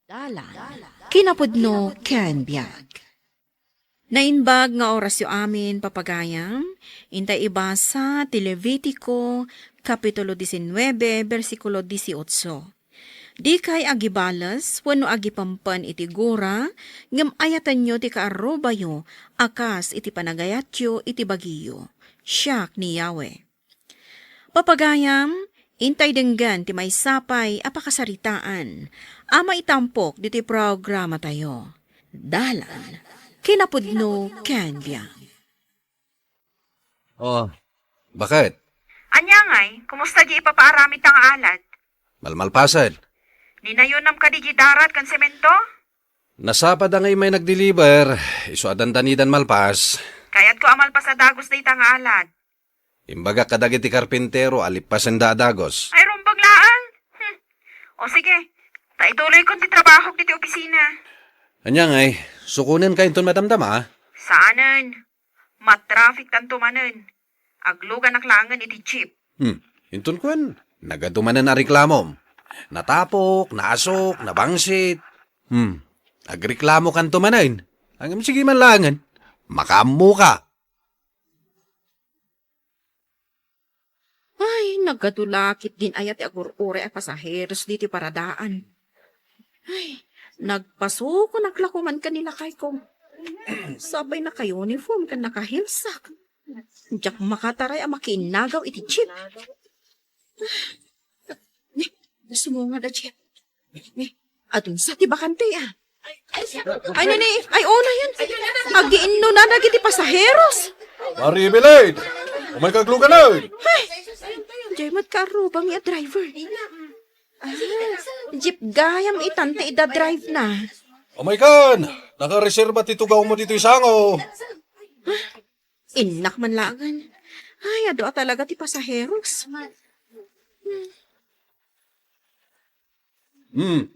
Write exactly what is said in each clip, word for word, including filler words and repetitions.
Dalan, kinapudno ken biag. Naimbag nga orasyo amin, papagayam, intay ibasa ti Levitico, Kapitulo diecinueve, bersikulo dieciocho. Dikay agibales wenno agipempen iti gura, ngem ayatenyo ti kaarrubayo a kas iti panagayatyo iti bagiyo. Siak ni Yahweh. Papagayam, intay denggen ti maysa pay a pakasaritaan a maitampok ditoy programatayo. Dalan, kinapudno ken biag. Oh, bakit? Ania ngay, kumusta di ipapaaramid ta nga alad? Malmalpasen. Ninayonam kadi di darat ken semento? Nasapa da nga immay nagdeliver, isu a dandanidan malpas. Kayatko a malpas a dagus dayta nga alad. Imbagak kadagiti karpintero a lippasenda a dagus. Ay, rumbeng laeng. Hmm. O sige, ta ituloykon ti trabahok ditoy opisina. Ania ngay, sukonenka inton madamdama? Saanen. Matraffic tanto manen. Agluganak laengen iti jeep. Hmm, inton kuen, nagadu manen a reklamom. Natapok, naasok, nabangsit. Hmm, agreklamo kanto manen. Ngem sige man laengen. Makaammoka. Ay, nagadu la ketdin aya ti agur-uray a pasaheros ditoy paradaan. Ay, nagpasukonak la koman ken ni lakayko. Sapay naka-uniform ken naka-heelsak. Diak makataray a makiinnagaw iti jeep. Ni, nasumungad a jeep. Ni, adun sa ti bakante, ah. Ay, nani, ay, una yan. Agiinno na dagiti pasaheros. Mari Evelyn, umay kagluganan. Ay, diay met kaarrubami a driver. Ah, jeep gayam itan ti ida-drive na. Umay kan, nakareserba ti tugawmo ditoy sango. Innak man laengen. Ay, adu a talaga ti pasaheros. Hmm.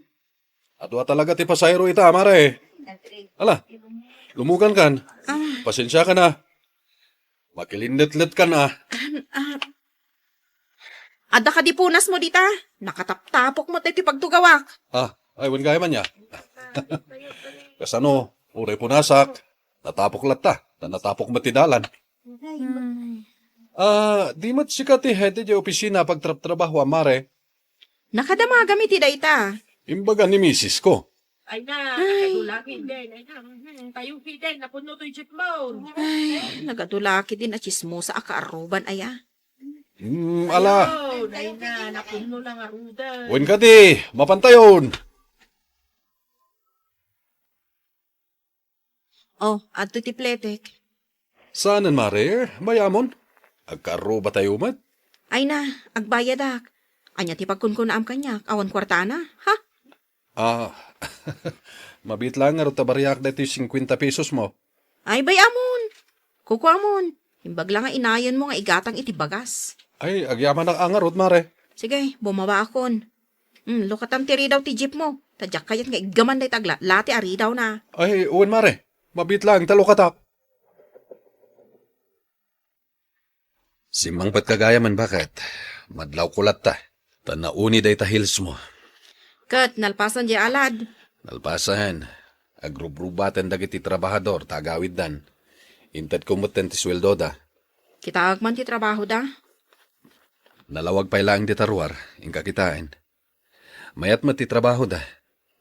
Adu a talaga ti pasahero ita, mare. Ala, lumugan kan. Ah. Pasensia ka na. Makilinnetlet ka na. Ah, ah. Adda kadi punasmo dita? Nakataptapok met ti pagtugawak. Ah, ay, wen gayam ania. Kasano, uray punasak, natapok latta, ta natapok met ti dalan. Hmm. Ah, di met sika ti head iti opisina a pagtrabtrabaho, mare? Nakadamagam iti dayta. Imbaga ni misis ko. Ay na, ay. Nakadulakid din. Ay na, mhm, tayo hidden, napuno to'y jeep mo. Ay, nagadulakid din a chismosa a kaarruban, aya. Hmm, ala. Ayun, ay na, napuno lang a ruda. Wen kadi, mapantayon. Oh, adto ti pletek. Saanen, mare? Bayamon? Agkaarrubatayo met? Ay na, agbayadak. Ania ti pagkunkunaam kaniak? Awan kuartana? Ha? Ah, mabiit laeng ngarud ta bariak daytoy singkuenta pesos mo. Ay, bayamon. Kukuamon. Imbag la nga inayonmo nga igatang iti bagas. Ay, agyamanak a ngarud, mare. Sige, bumabaakon. Hmm, lukatam ti ridaw ti jeep mo. Ta diak kayat nga iggaman dayta aglatlati a ridawna. Ay, wen, mare. Mabiit laeng ta lukatak. Simmangpetka gayam, baket. Madlawko latta. Ta nauni dayta heels mo. Ket nalpasan diay alad. Nalpasan. Agrubrubaten dagiti trabahador ta agawiddan. Intedko metten ti sueldoda. Kitaek man ti trabahoda. Nalawag pay laeng dita ruar, inka kitaen. Mayat met ti trabahoda.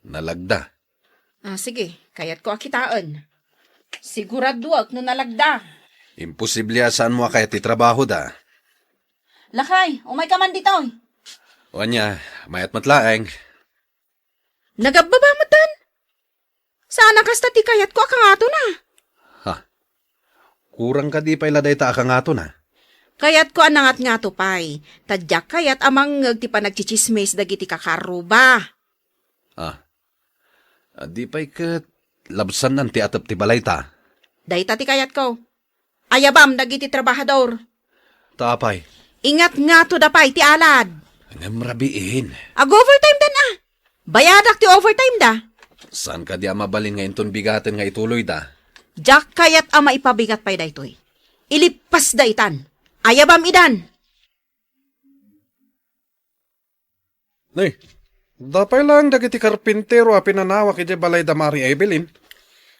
Nalagda. Ah, sige, kayatko a kitaen. Siguraduek no nalagda. Imposible a saanmo a kayat ti trabahoda. Lakay, umayka man ditoy. O ania, mayat met laeng. Nagabbaba metten. Saan a kasta ti kayatko a kangatona. Ha? Kurang kadi pay la dayta a kangatona? Kayatko a nangatngato pay, ta diak kayat a mangngeg ti panagtsitsismis dagiti kakaarruba. Ah. Ah, di pay ket labsannan ti atep ti balayta. Dayta ti kayatko. Ayabam dagiti trabahador. Ta apay? Ingatngatoda pay ti alad. Ngem rabiin. Ag-overtime dan a. Bayadak ti overtime da. Saan kadi a mabalin nga inton bigaten nga ituloyda? Diak kayat a maipabigat pay daytoy. Ilippasda itan. Ayabam idan. Nay, Dapay laeng dagiti karpintero a pinanawak idiay balay da Mari Evelyn.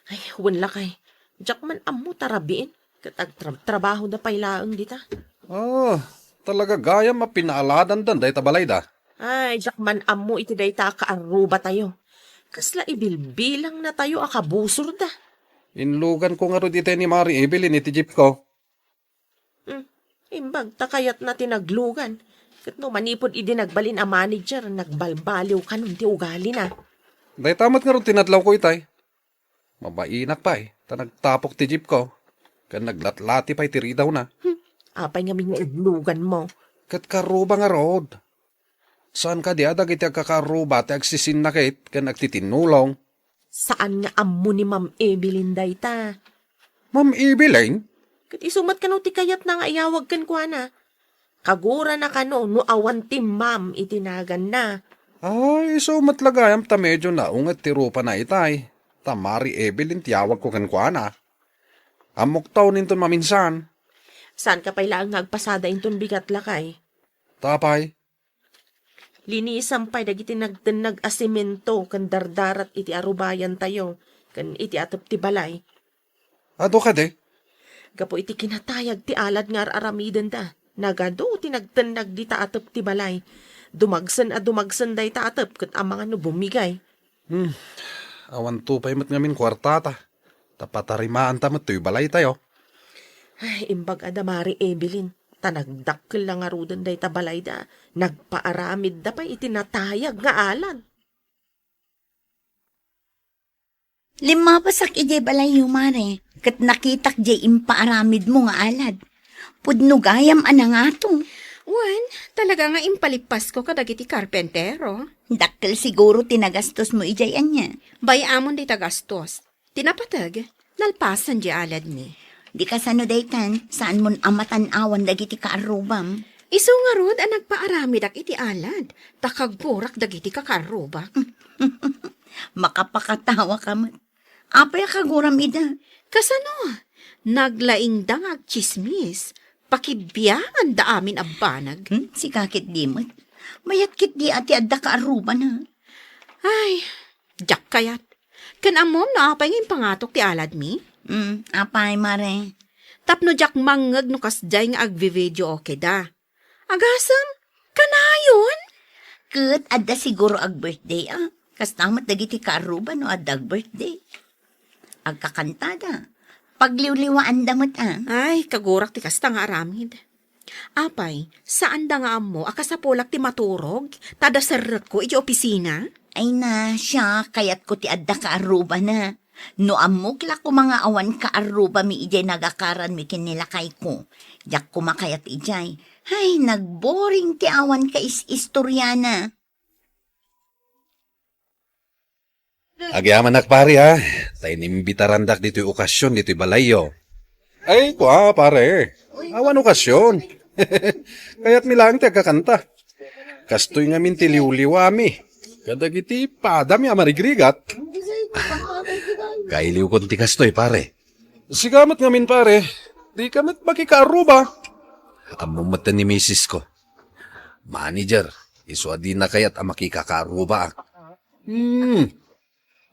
Ay, wen lakay. Diak man ammo ta rabiin. Ket agtrab-trabahoda pay laeng dita. Ah, talaga gayam a pinaaladanda dayta balayda. Ay, diak man ammo iti dayta a kaarrubatayo. Kasla ibilbilangnatayo a kabusorda. Inluganko ngarud itay ni Mari Evelyn iti jeepko. Hmm, imbag ta kayatna ti naglugan. Ket no manipud idi nagbalin a manager, nagbalbaliw kanon ti ugalina. Dayta met ngarud ti nadlawko itay. Mabainak pay, ta nagtapok ti jeepko, ken naglatlati pay ti ridawna. Hmm, apay ngamin nga inluganmo? Ket kaarruba ngarud. Saan kadi a dagiti agkakaarruba ti agsisinnakit ken agtitinnulong? Saan nga ammo ni Ma'am Evelyn dayta. Ma'am Evelyn? Ket isu met kano ti kayatna nga iyawag kenkuana. Kagurana kano no awan ti ma'am iti naganna. Ay, isu met la gayam ta medio naunget ti rupana itay. Ta Mari Evelyn ti awagko kenkuana. Ammok ta uninton maminsan. Saan ka pay laeng nga agpasada inton bigat, lakay? Tapay? Linisam pay dagiti nagtennag a semento ken dardarat iti arubayantayo ken iti atep ti balay. Adu kadi? Gapu iti kinatayag ti alad nga ar-aramidenda, nagadu ti nagtennag dita atep ti balay. Dumagsen a dumagsen dayta atep ket amangan no bumigay. Hmm. Awanto pay met ngamin kuartata. Ta patarimaanta met toy balaytayo. Ay, imbag a da Mari Evelyn, ta nagdakkel la ngaruden dayta balayda, nagpaaramidda pay iti natayag nga alad. Limmabasak idiay balayyo, Mare, ket nakitak diay impaaramidmo nga alad. Pudno gayam a nangato. Wen, talaga nga impalippasko kadagiti karpentero. Dakkel siguro ti nagastosmo idiay ania? Bay-amon dayta gastos. Ti napateg, nalpasen diay aladmi. Di kasano daytan, saanmon a matan-awan dagiti kaarrubam? Isu ngarud a nagpaaramidak iti alad, ta kagurak dagiti kakaarrubak. Makapakatawa ka met. Apay a kaguram ida? Kasano? Naglaingda nga agtsismis. Pakibianganda amin a banag. Hmm, sika ketdi met. Mayat ketdi a ti adda kaarrubana. Ay, diak kayat. Ken ammom no apay nga impangatok ti aladmi? Hmm, apay, Mare? Tapno diak mangngeg no kasdiay nga agvi-videoke da. Agasem, kanayon? Ket adda siguro ag-birthday, a. Kasta met dagiti kaarruba no adda ag-birthday. Agkakantada. Pagliwliwaanda met, a. Ay, kagurak ti kasta nga aramid. Apay, saanda nga ammo a kasapulak ti maturog, ta adda serrekko iti opisina? Ay na, siak, kayatko ti adda kaarrubana. No ammok la koma nga awan kaarrubami idiay nagakaranmi ken ni lakayko, diak koma kayat idiay. Ay, nagboring ti awan kaistoriana. Agyamanak, pare, a. Ta inimbitarandak ditoy okasion ditoy balayyo. Ay, kua, pare. Awan okasion. Kayatmi laeng ti agkakanta. Kastoy ngamin ti liwliwami kadagiti padami a marigrigat. Kailiwkon ti kastoy, pare. Sika met ngamin, pare. Dika met makikaarruba. Ammom met ni misisko. Manager, isu a dina kayat a makikakaarrubaak. Hmm.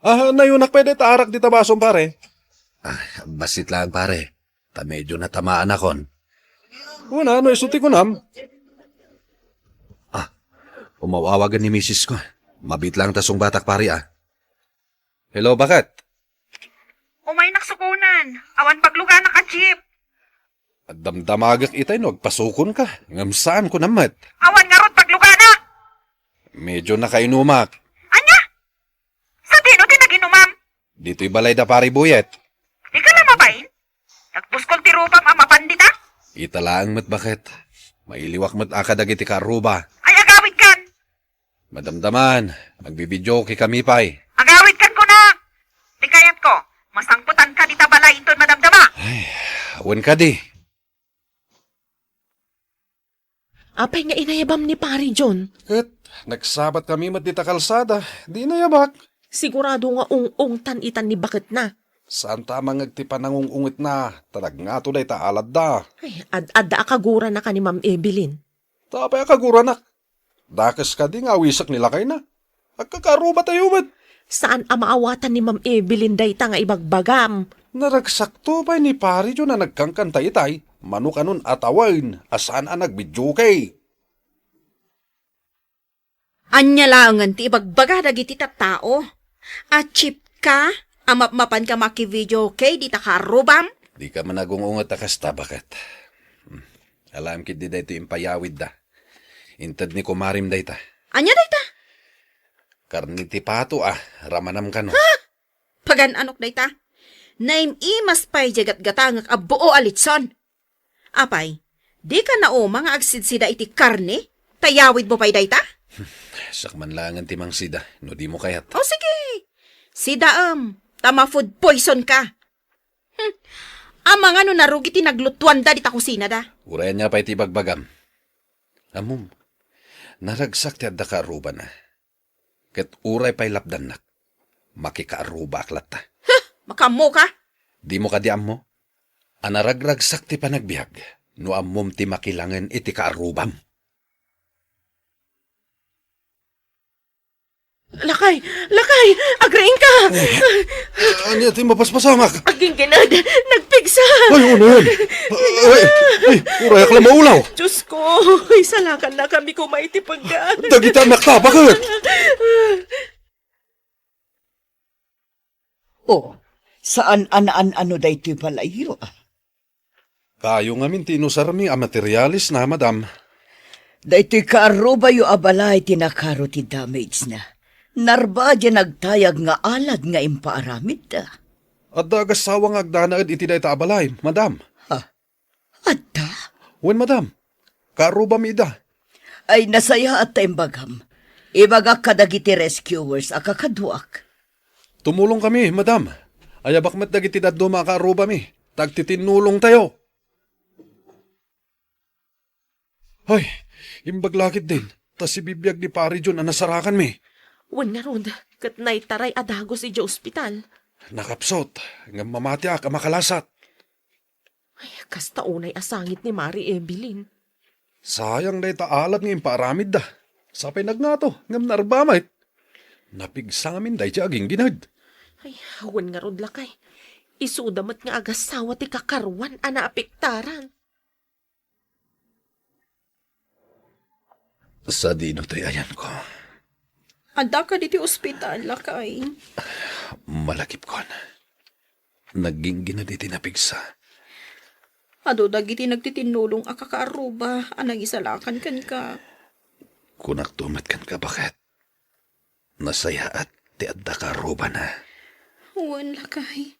Ah, nayunak pay dayta arak dita basom, pare. Ah, bassit laeng, pare. Ta medio natamaanakon. Wen a, no isu ti kunam. Ah, umaw-awagen ni misisko. Mabiit laeng ta sungbatak, pare, a. Hello, baket? Umaynak sukonen. Awan pagluganak a jeep. Agdamdamagek itay no agpasukonka, ngem saan ko nammet. Awan ngarud pagluganak! Medio nakainumak. Ania? Sadino ti naginumam? Ditoy balay da Pari Buyet. Di ka la mabain? Nagbuskol ti rupam a mapan dita? Ita laeng met baket. Mailiwak met a kadagiti kaarruba. Ay, agawidkan! Madamdaman, agbibidyoke kami pay. Agawidkan kunak! Ti kayatko, masangputanka dita balay inton madamdama. Ay, awan kadi. Apay nga inayabam ni Pari John? Ket nagsabat kami met dita kalsada, di inayabak. Sigurado nga ung-ungtan itan ni baketna. Saan ta a mangngeg ti panangung-ungetna, ta nagngato dayta aladda. Ay, ad-adda a kagurana ka ni Ma'am Evelyn. Ta apay a kaguranak? Dakes kadi nga awisek ni lakayna. Agkakaarrubatayo met. Saan a maawatan ni Ma'am Evelyn dayta nga ibagbagam. Naragsakto pay ni Pari John a nagkankanta itay, mano kanon a tawen a saan a nagvideoke. Ania laengen ti ibagbaga dagiti tattao? A cheap ka? A mapmapan ka makivideoke dita kaarrubam? Dika man agung-unget a kasta, baket. Hmm. Alaem ketdi daytoy impayawidda. Inted ni kumarim dayta. Ania dayta? Karne ti pato a, ramanam kano. Ha? Pagan-anok dayta? Naim-imas pay diay gatgatangek a buo a litson. Apay, dika nauma nga agsidsida iti karne? Ta yawidmo pay dayta? Siak man laengen ti mangsida, no dimo kayat. O sige, sidaem, ta ma-food poison ka. Hmm. Amangan no narugi ti naglutuanda dita kusinada. Uray ania pay ti ibagbagam. Ammom, naragsak ti adda kaarrubana. Ket uray pay lapdannak, makikaarrubaak latta. Huh! Makaammo ka? Dimo kadi ammo? A naragragsak ti panagbiag no ammom ti makilangen iti kaarrubam. Lakay! Lakay! Agriingka! Ania ti mapaspasamak? Agginggined! Nagpigsa! Ay, unay! Ay, ay, urayak la maulaw! Diyos ko! Isalakannakami koma iti pagga. Dagiti annakta, baket! O, saan a naan-ano daytoy balayyo, a? Kayo ngamin ti inusarmi a materialis na, madam. Daytoy kaarrubayo a balay ti nakaro ti damage na. Narba diay nagtayag nga alad nga impaaramidda. Adda agassawa nga agdanaed iti dayta a balay, madam. Ha? Adda? Wen, madam. Kaarrubami ida. Ay, nasayaat ta imbagam. Ibagak kadagiti rescuers a kakaduak. Tumulongkami, madam. Ayabak met dagiti dadduma a kaarrubami. Ta agtitinnulongtayo. Ay, imbag la ketdin, ta sibibiag ni Pari John a nasarakanmi. Wen ngarud, ket naitaray a dagus idiay ospital. Nakapsut, ngem mamatiak a makalasat. Ay, kasta unay a sangit ni Mari Evelyn. Sayang dayta alad nga impaaramidda. Sapay nagngato, ngem narba met. Napigsa ngamin daydiay aginggined. Ay, wen ngarud, lakay. Isuda met nga agassawa ti kakaruan a naapektaran. Sadino toy ayanko? Adda kadi iti ospital, lakay? Malagipkon. Nagginggined iti napigsa. Adu dagiti nagtitinnulong a kakaarruba a nangisalakan kenka. Kunakto met kenka, baket. Nasayaat ti adda kaarrubana. Wen, lakay.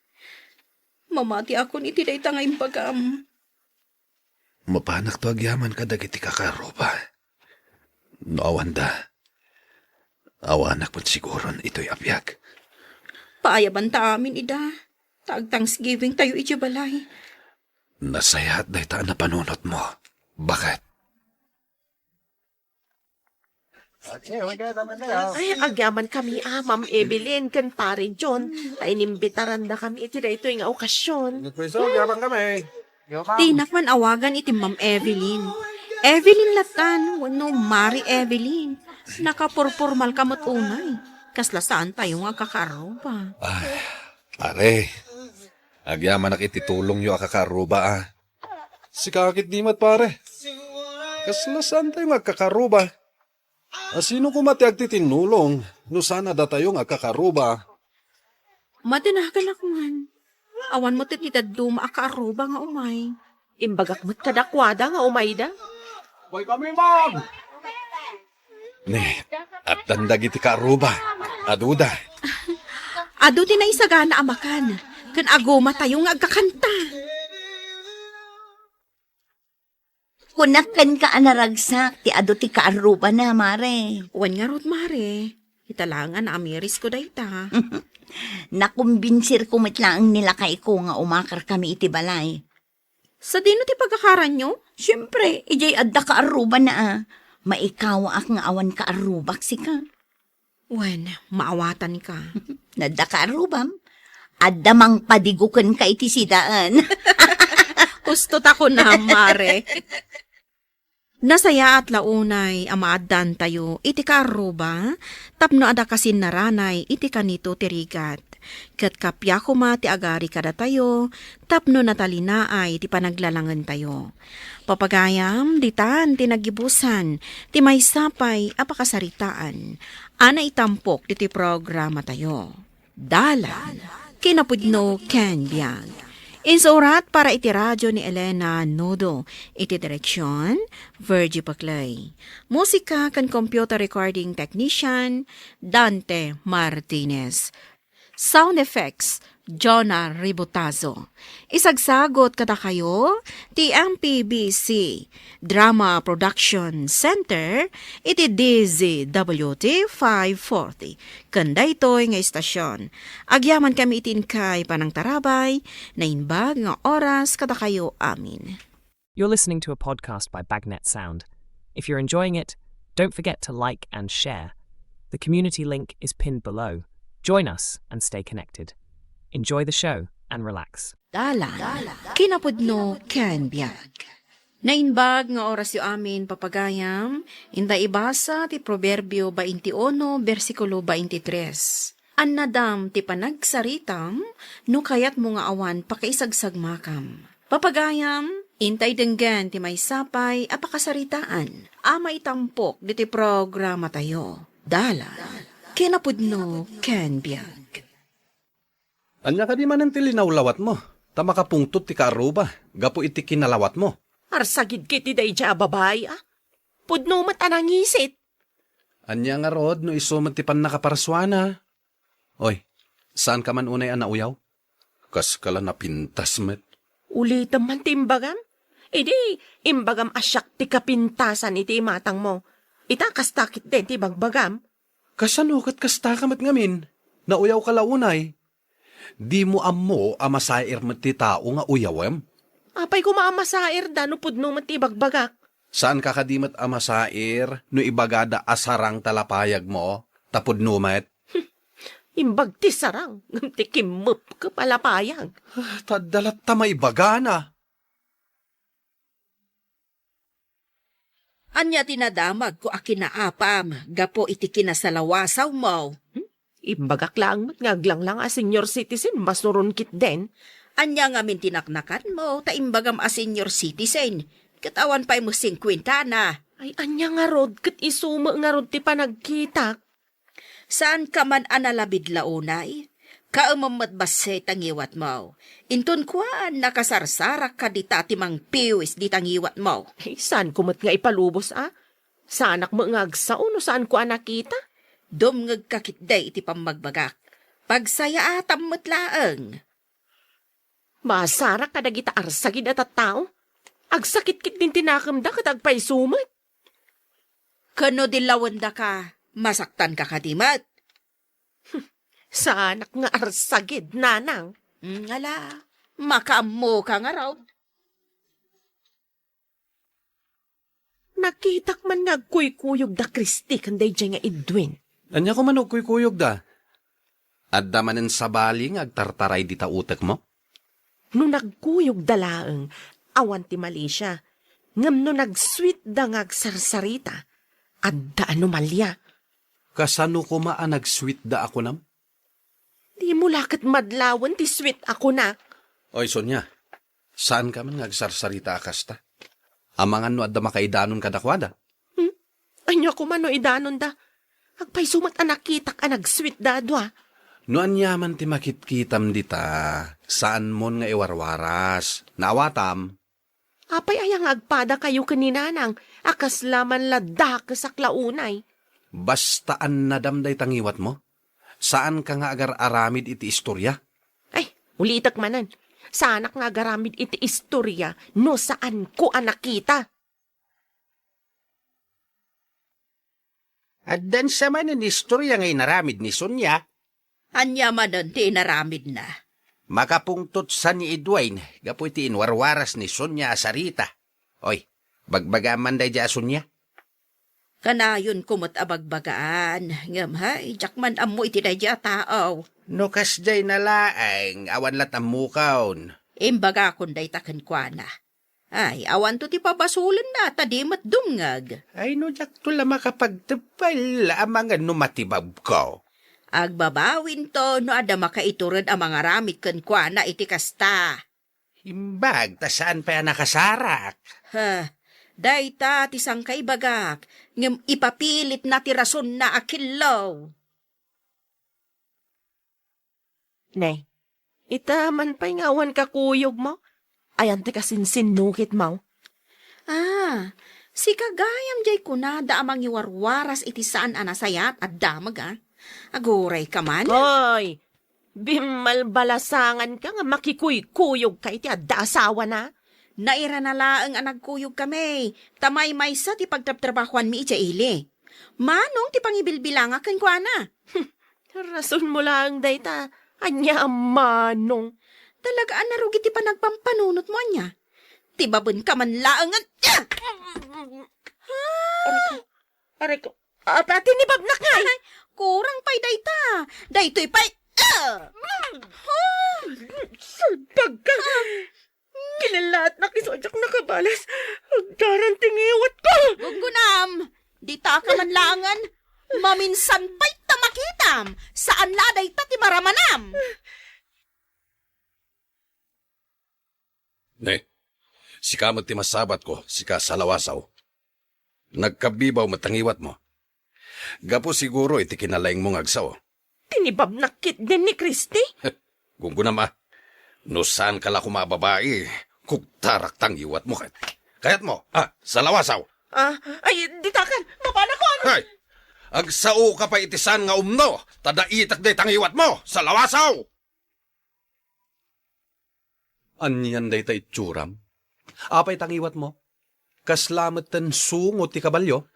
Mamatiakon iti dayta nga imbagam. Mapanakto agyaman kadagiti kakaarruba. No awanda, awanak met siguron itoy a biag. Paayabanta amin ida, ta ag-Thanksgiving tayo iti balay. Nasayaat dayta a napanunotmo. Baket? Ay, agyamankami a, Ma'am Evelyn ken Pare John, ta inimbitarandakami iti daytoy nga okasion. Dinak man awagan iti Ma'am Evelyn. Evelyn latan, wenno Mari Evelyn. Nakapurpormalka met unay. Kasla saantayo nga agkakaarruba. Ay, pare, agyamanak iti tulongyo a kakaarruba, a. Sika ketdi met, pare. Kasla saantayo nga agkakaarruba. A, sino koma ti agtitinnulong no saan a datayo nga agkakaarruba? Madinaganak man. Awan met ti dadduma a kaarruba nga umay. Imbagak met kadakuada nga umayda. Umaykami, ma'am! Ne, addan dagiti kaarruba. Aduda. Adu ti naisagana a makan, ken agumatayo nga agkakanta. Kunak kenka a naragsak ti adu ti kaarrubana, mare. Wen ngarud, mare. Ita laeng a naamirisko dayta. Nakumbinsirko met laeng ni lakayko nga umakarkami iti balay. Sadino ti pagakaranyo? Siempre, idiay adda kaarrubana a. Maikawaak nga awan kaarrubak sika. Wen, maawatanka. Nadda kaarrubam? Adda mangpadigo kenka iti sidaen. Husto ta kunam, mare. Nasayaat la unay a maaddantayo iti kaarruba tapno adda kasinnaranay iti kanito ti rigat. Ket kappia koma ti agari kadatayo tapno natalinaay ti panaglalangentayo. Papagayam, ditan ti naggibusan ti maysa pay a pakasaritaan a naitampok ditoy programatayo. Dalan, kinapudno ken biag. Insurat para iti radyo ni Elena Nudo, iti direksyon, Virgie Paclay. Musika ken computer recording technician, Dante Martinez. Sound effects, Jonah Ributazo. Isagsagot kadakayo ti M P B C Drama Production Center iti D Z W T five forty. Ken daytoy nga istasyon, agyaman kami iti inkay panangtarabay, naimbag nga oras kadakayo amin. You're listening to a podcast by Bagnet Sound. If you're enjoying it, don't forget to like and share. The community link is pinned below. Join us and stay connected. Enjoy the show and relax. Dalan, kinapudno ken biag. Naimbag nga orasyo amin, papagayam, inta ibasa ti Proverbio twenty-one, bersikulo twenty-tres. Annadam ti panagsaritam no kayatmo nga awan pakaisagsagmakam. Papagayam, intay denggen ti maysa pay a pakasaritaan a maitampok ditoy programatayo. Dalan, kinapudno ken biag. Ania kadi manen ti linawlawatmo, ta makapungtot ti kaarruba gapu iti kinalawatmo? Arsagid ketdi daydiay a babai, a? Pudno met a nangisit. Ania ngarud no isu met ti pannakaparsuana? Oy, saanka man unay a nauyaw? Kaska la napintas met. Ulitem man ti imbagam? Idi, imbagam a siak ti kapintasan iti imatangmo. Ita, kasta ketdin ti ibagbagam. Kasano ket kastaka met ngamin? Nauyawka la unay. Dimo ammo a masair met ti tao nga uyawem? Apay koma a masairda no pudno met ti ibagbagak? Saanka kadi met a masair no ibagada a sarang ta lapayagmo, ta pudno met? Imbag ti sarang, ngem ti kimmepkep a lapayag. Ah, ta adda latta maibagana. Ania ti nadamagko a kinaapam gapu iti kinasalawasawmo? Hmm? Imbagak laeng met nga aglanglang a senior citizen, masuron ketdin. Ania ngamin ti naknakanmo ta imbagam a senior citizen, ket awan pay met singkuentana? Ay, ania ngarud, ket isu met ngarud ti panagkitak. Saanka man a nalabid la unay? Kaemem met bassit ti ngiwatmo. Inton kuan, nakasarsarak ka dita ti mangpiwis dita ngiwatmo. Ay, saanko met nga ipalubos, a? Saanak met nga agsao no saanko a nakita? Dumngegka ketdi iti pammagbagak. Pagsayaatam met laeng. Masarak kadagita arsagid a tattao. Agsakit ketdin ti nakemda ket agpayso met. Ken no dillawendaka, masaktanka kadi met? Saanak nga arsagid, nanang. Mm, ala, makaammoka ngarud. Nakitak man nga agkuykuyogda Christy ken daydiay nga Edwin. Ania koma no agkuykuyogda? Adda manen sabali nga agtartaray dita utekmo? No nagkuyogda laeng, awan ti malisia. Ngem no nagsweetda nga agsarsarita, adda anomalia. Kasano koma a nagsweetda a kunam? Dimo la ket madlawen ti sweet a kunak. Oy, Sonia, saanka man nga agsarsarita a kasta? Amangan no adda makaidanon kadakuada. Hmm? Ania koma no idanonda? Agpayso met a nakitak a nagsweetda a dua. No aniaman ti makitkitam dita, saanmon nga iwarwaras. Naawatam? Apay aya nga agpadakayo ken ni nanang a kasla man la dakesak la unay? Basta annadam dayta ngiwatmo. Saanka nga agar-aramid iti istoria? Ay, ulitek manen. Saanak nga agaramid iti istoria no saanko a nakita. Addan sa manen istoria nga inaramid ni Sonia. Ania manen ti inaramidna? Makapungtot sa ni Edwin gapu iti inwarwaras ni Sonia a sarita. Oy, bagbagam man daydiay a Sonia. Kanayonko met a bagbagaan, ngem hay, diak man ammo iti daydiay a tao. No kasdiay na laeng, awan lat' ammokon. Imbagakon dayta kenkuana. Ay, awanto ti pabasolenna, ta di met dumngeg. Ay, no diakto la makapagteppel, amangan no matibabko. Agbabawinto no adda makaitured a mangaramid kenkuana iti kasta. Imbag, ta saan pay a nakasarak. Ha, dayta ti sangkaibagak, ngem ipapilitna ti rasonna a killo. Ne, ita man pay nga awan kakuyogmo? Ayan ti kasinsinnukitmo? Ah, sika gayam jay kunada a mangiwarwaras iti saan a nasayaat a damag, a. Aguray ka man? Hoy! Bimmalbalasangan ka nga makikuykuyog ka iti adda asawana? Nairana laeng a nagkuyog kami, ta maymaysa ti pagtrabtrabahuanmi idiay ili. Manong ti pangibilbilangak kenkuana. Rason mo laeng dayta. Ania a manong? Talaga a narugi ti panagpampanunot mo, ania? Tibaben ka man laeng, ania? Aray ko. Aray ko. Apa, tinibabnak ngay? Ay, kurang pay dayta. Daytoy pay, ah! Salbag ka! Kinalaatnak isu a diak nakabalas. Agdaran ti ngiwat ko! Guggunam! Dita ka man laengen. Maminsan pay ta makitam. Saan la dayta ti maramanam. Ne, sika met ti masabatko, sika Salawasaw. Nagkabibaw met ta ngiwatmo. Gapu siguro iti kinalaingmo nga agsao. Tinibabnak ketdin ni Christy? Gunggunam a. No saan ka la koma a babai, kugtarak ta ngiwatmo ket. Kayatmo, ah, Salawasaw! Ah, ay, ditakan! Mapanakon! Ay! Agsao ka pay iti saan nga umno, ta daitek dayta ngiwatmo, Salawasaw! Anian dayta itsuram? Apay ta ngiwatmo? Kasla metten sungo ti kabalio?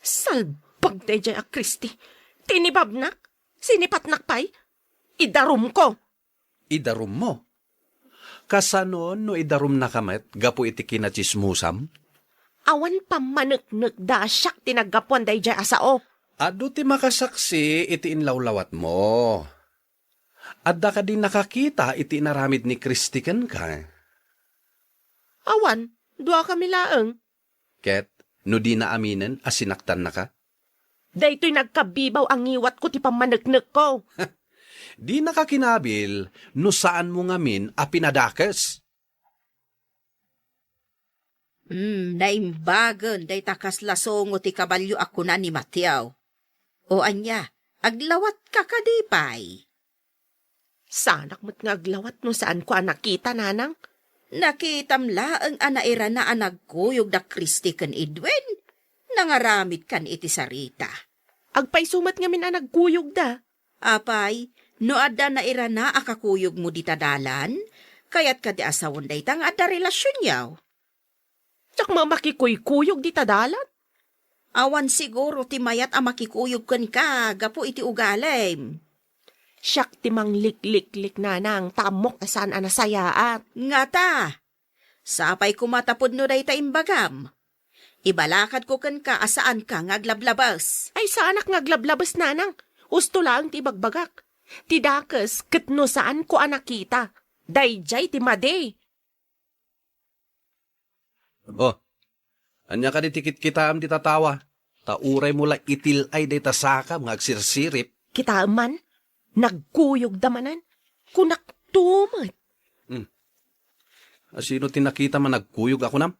Salbag daydiay a Christy. Tinibabnak, sinipatnak pay. Idarumko. Idarummo? Kasano no idarumnaka met gapu iti kinatsismosam? Awan pammaneknekda a siak ti naggapuan daydiay a sao. Adu ti makasaksi iti inlawlawatmo. Adda kadi nakakita iti inaramid ni Christy kenka? Awan, duakami laeng. Ket no dina aminen a sinaktannaka? Daytoy nagkabibaw a ngiwatko ti pammaneknekko. Dinaka kinabil no saanmo ngamin a pinadakes. Hmm, naimbagen dayta kasla sungo ti kabalio a kuna ni Mateo. O ania, aglawatka kadi pay? Saanak met nga aglawat no saanko a nakita, nanang. Nakitam laeng a nairana a nagkuyog da Christy ken Edwin. Nangaramidkan iti sarita. Agpayso met ngamin a nagkuyogda. Apay, no adda nairana a kakuyogmo dita dalan, kayatka ti a sawen dayta nga adda relasionyo? Diak met makikuykuyog dita dalan. Awan siguro ti mayat a makikuyog kenka gapu iti ugalim. Siak ti manglikliklik, nanang, ta ammok a saan a nasayaat. Ngata, sapay koma ta pudno dayta imbagam. Ibalakadko kenka a saanka nga aglablabes. Ay, saanak nga aglablabes, nanang. Usto laeng ti ibagbagak. Ti dakes ket no saanko a nakita, daydiay ti madi. Oh, ania kadi ti kitkitaem dita tawa? Ta uraymo la itil-ay dayta sakam nga agsirsirip. Kitaem man, nagkuyogda manen. Kunakto met. Hmm. A, sino ti nakitam a nagkuyog a kunam?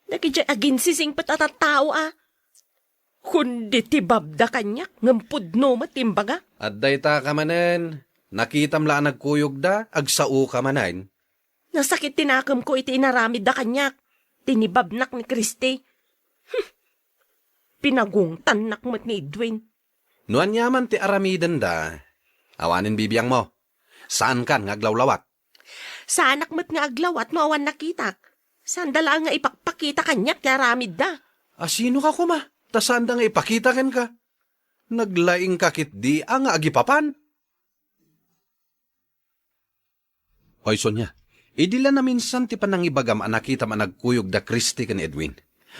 Dagidiay aginsisingpet a tattao a. Kundi tibabda kaniak, ngem pudno met ti imbaga. Adda ita ka manen, nakitam la a nagkuyogda, agsao ka manen. Nasakit ti nakemko iti inaramidda kaniak. Tinibabnak ni Christy. Hmm. Pinagungtannak met ni Edwin. No aniaman ti aramidenda, awanen bibiangmo. Saankan nga aglawlawat. Saanak met nga aglawat no awan nakitak. Saanda laeng nga ipakpakita kaniak ti aramidda. A, sino ka koma? Ta saanda nga ipakita kenka. Naglaingka ketdi a nga agipapan. Hoy, Sonia, idi la naminsan ti panangibagam a nakitam a nagkuyog da Christy ken Edwin.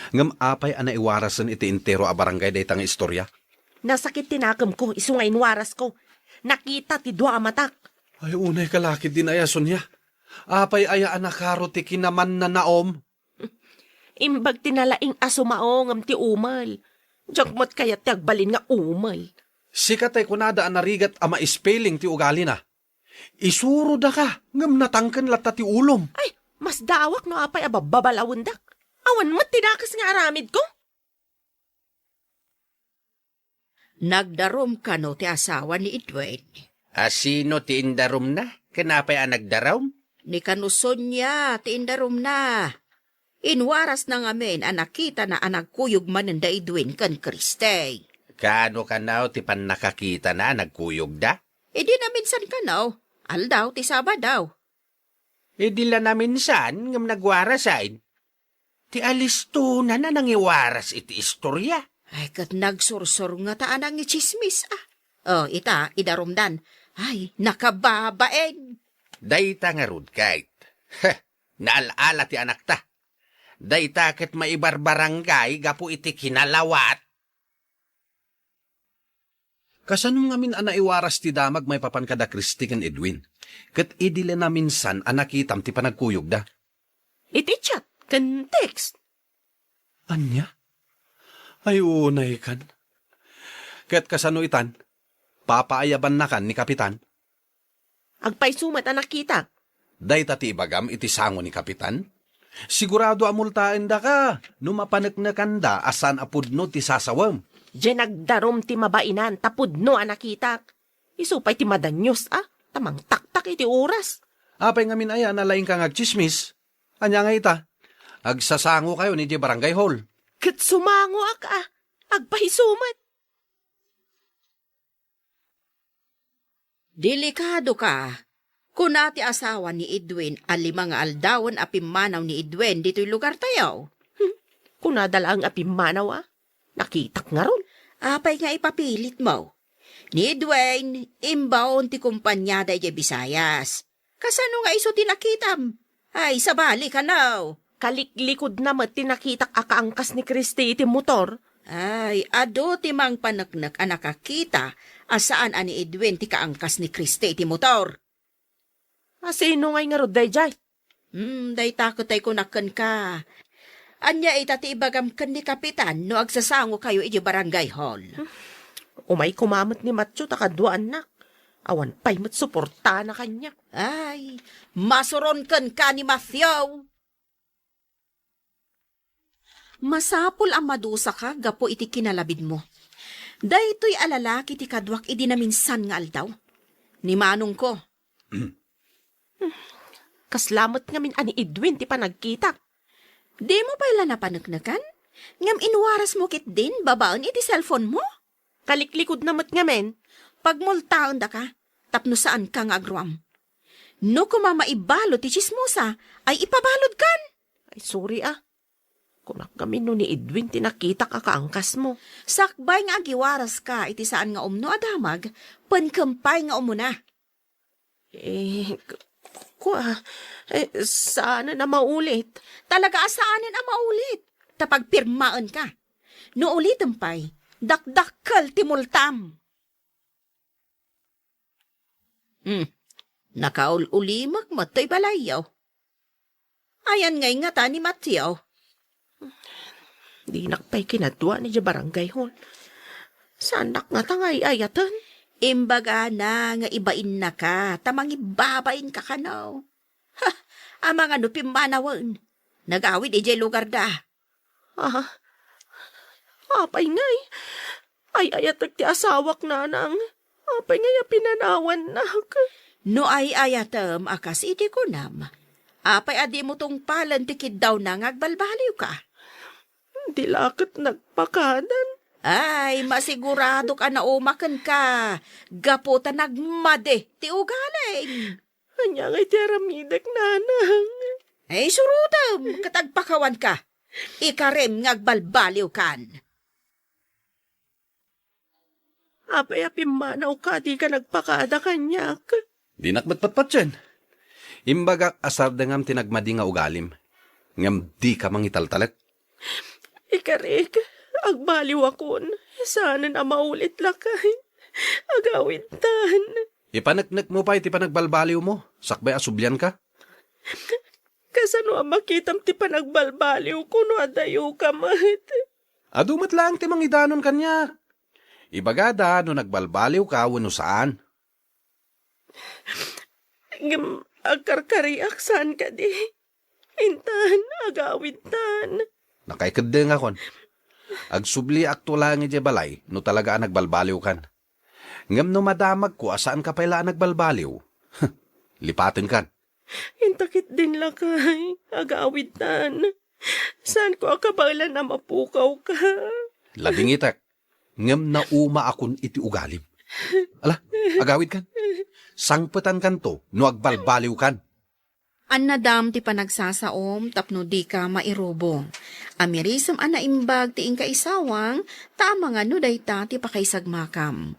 Ngem apay a naiwarasen iti entero a barangay dayta nga istorya? Nasakit ti nakemko, isu nga inwarasko. Nakita ti dua a matak. Ay, unay ka la ketdin aya, Sonia. Apay aya a nakaro ti kinamannanaom? Imbag ti nalaing a sumao ngem ti umel. Diak met kayat ti agbalin nga umel. Sika tay kunada a narigat a maispelling ti ugalina. Isurodaka, ngem natangken latta ti ulom. Ay, masdaawak no apay a babbabalawendak. Awan met ti dakes nga aramidko. Nagdarum kano ti asawa ni Edwin? A sino ti indarumna? Ken apay a nagdarum? Ni kano Sonia ti indarumna. Inwarasna ngamin a nakitana a nagkuyog manen da Edwin ken Christy. Kaano kano ti pannakakitana a nagkuyogda? Idi naminsan kano, aldaw ti Sabado. Idi la naminsan ngem nagwarasen. Ti alistonan a nangiwaras iti istoria. Ay, ket nagsursur ngata a nangitsismis, ah. Oh, ita, idarumdan. Ay, nakababain. Dayta ngarud, Kate. Heh, naal-ala ti anakta. Dayta ket maibarbarangay gapu iti kinalawat. Kasano ngamin a naiwaras ti damag maipapan kada Christy ken Edwin? Ket idi la naminsan a nakitam ti panagkuyogda? Iti chat ken text. Ania? Ay, unaykan. Ket kasano itan? Papaayabannakan ni Kapitan? Agpayso met a nakitak. Dayta ti ibagam iti sango ni Kapitan? Sigurado a multaendaka no mapaneknekanda a saan a pudno ti sasawem. Diay nagdarum ti mabainan ta pudno a nakitak. Isu pay ti madanios a, ta mangtaktak iti oras. Apay ngamin aya a nalaingka nga agtsismis? Ania nga ita? Agsasangokayon idiay barangay hall. Ket sumangoak a, agpayso met. Delikadoka. Kuna ti asawa ni Edwin a lima nga aldawen a pimmanaw ni Edwin ditoy lugartayo. Hmm, kunada laeng a pimmanaw, a? Nakitak ngarud. Apay nga ipapilitmo? Ni Edwin, imbaon ti kompaniada idiay Visayas. Kasano nga isu ti nakitam? Ay, sabali kano. Kaliklikudna met ti nakitak a kaangkas ni Christy iti motor. Ay, adu ti mangpaneknek a nakakita a saan a ni Edwin ti kaangkas ni Christy iti motor. A sino ngay ngarud daydiay? Hmm, dayta ket ay kunak kenka. Ania ita ti ibagam ken ni Kapitan no agsasangokayo idiay barangay hall? Umay koma met ni Matthew ta kaduaannak. Awan pay met suportana kaniak. Ay, masuron kenka ni Matthew. Masapul a madusaka gapu iti kinalabidmo. Daytoy a lalaki ti kaduak idi naminsan nga aldaw. Ni manongko. Kasla met ngamin a ni Edwin ti panagkitak. Dimo pay la napaneknekan? Ngem inwarasmo ketdin babaen iti cellphone mo? Kaliklikudna met ngamin. Pagmultaendaka, tapno saanka nga agruam. No koma maibalud ti tsismosa, ay ipabaludkan. Ay, sorry, ah. Kunak ngamin no ni Edwin ti nakitak a kaangkasmo. Sakbay nga agiwaraska iti saan nga umno a damag, penkem pay nga umuna. Eh, k-, kua, eh, saanen a maulit. Talaga a saanen a maulit. Ta pagpirmaenka. No ulitem pay, dakdakkel ti multam. Hmm. Nakaul-ulimek met toy balayyo. Ayan ngay ngata ni Mateo? Dinak pay kinadua idiay barangay hall. Saanak ngata nga ay-ayaten? Imbagana nga ibainnaka, ta mangibabainka kano. Ha! Amangan no pimmanawen. Nagawid idiay lugarda. Ah, apay ngay? Ay-ayatek ti asawak, nanang. Apay ngay a pinanawannak? No ay-ayatem a kas iti kunam, apay a dimo tungpalen ti kiddawna nga agbalbaliwka? Di la ket nagpakadan. Ay, masiguradok a naumakenka, gapu ta nagmadi ti ugalim. Ania ngay ti aramidek, nanang? Ay, surotem ket agpakawanka. Ikarim nga agbalbaliwkan. Apay a pimmanawka, dika nagpakada kaniak? Dinak met patpatien. Imbagak a sardengam ti nagmadi nga ugalim, ngem dika mangitaltalek. Ikarik, agbaliwakon, saanen a maulit lakay. Agawidtan. Ipaneknekmo pay ti panagbalbaliwmo, sakbay a sublianka. Kasano a makitam ti panagbalbaliwko no adayoka met? Adu met laeng ti mangidanon kaniak. Ibagada no nagbalbaliwka wenno saan. Ngem agkarkariak saan kadi? Intan, agawidtan. Nakaikeddengakon. Agsubliakto laeng idiay balay no talaga a nagbalbaliwkan. Ngem no madamagko a saanka pay la a nagbalbaliw, lipatenkan. Inta ketdin lakay, agawidtan. Saanko a kabaelan a mapukawka. Ladingitek, ngem naumaakon iti ugalim. Ala, agawidkan. Sangpetankanto no agbalbaliwkan. Annadam ti panagsasaom tapno dika mairubong. Amirisem a naimbag ti inka isawang, ta amangan no dayta ti pakaisagmakam.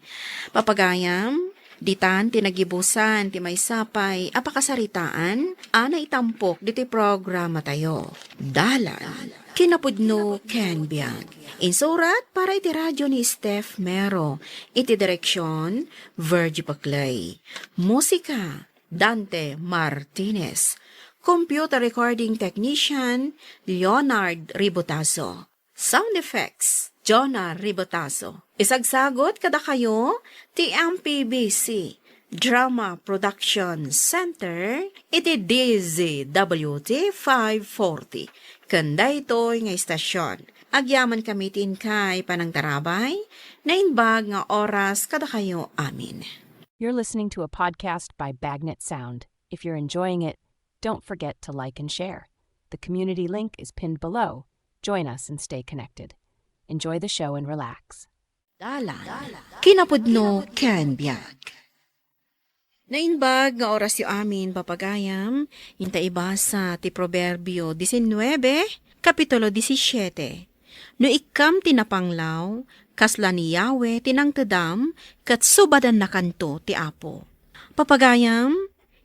Papagayam, ditan ti nagibusan ti maysa pay a pakasaritaan a naitampok diti programatayo. Dalan, kinapudno ken biag. Insurat para iti radio ni Steph Mero. Iti direksyon, Virgie Paclay. Musika, Dante Martinez. Computer recording technician, Leonard Ribotazo. Sound effects, Jonah Ribotazo. Isagsagot kadakayo ti M P B C Drama Production Center iti D Z W T five forty. Ken daytoy nga istasyon, agyamankami ti inkay panangtarabay, naimbag nga oras kadakayo amin. You're listening to a podcast by Bagnet Sound. If you're enjoying it, don't forget to like and share. The community link is pinned below. Join us and stay connected. Enjoy the show and relax. Dalan, kinapudno ken biag. Naimbag nga orasyo amin, papagayam, inta ibasa ti Proverbio diecinueve, Kapitulo disisiete. No ikkam ti napanglaw, kasla ni Yahweh ti nangtedam, ket subadannakanto ti Apo. Papagayam,